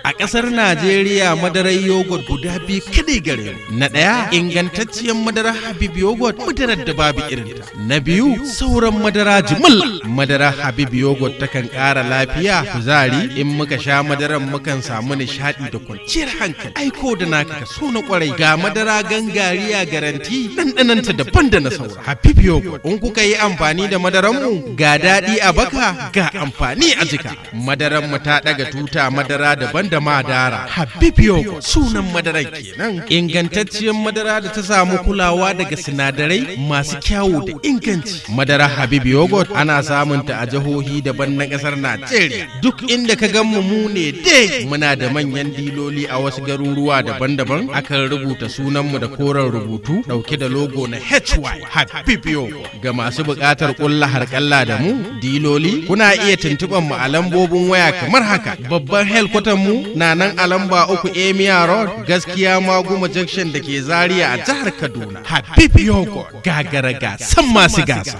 A ƙasar Najeriya madarar yogurt guda biyu kadai gare mu. Na ɗaya, ingantacciyar madarar Habib Yogurt, madarar da babu irinta. Na biyu, sauran madara jimil. Madarar Habib Yogurt takan ƙara lafiya, kuzari, in muka sha madarar mukan samu nishaɗi da kwanciyar hankali. Aiko da naka kaso na kwarai, ga madara gangariya, garanti, ɗanɗananta daban da na saura. Habib Yogurt, in kuka yi amfani da madaranmu, ga daɗi a baka, ga amfani a jika. Madaran mu ta ɗaga tuta, madara daban da madara. Habib Yogurt sunan madaran kenan. Ingantacciyar madara da ta samu kulawa daga sinadarai masu kyawu da inganci. Madara Habib Yogurt ana samun ta a jihohi daban na ƙasar Najeriya. Duk inda ka gan mu, mu ne dai. Muna da manyan diloli a wasu garuruwa daban-daban. Akan rubuta sunanmu da koren rubutu ɗauke da logo na HY, Habib Yogurt. Ga masu buƙatar ƙulla harƙalla da mu diloli, kuna iya tuntuɓar mu a lambobin waya kamar haka. Babban helkwatan mu na nan a lamba 3 Emia Road, Gaskiya Maguma Junction da ke Zaria a jihar Kaduna. Habib Yogurt, gagara gasan masu gasa.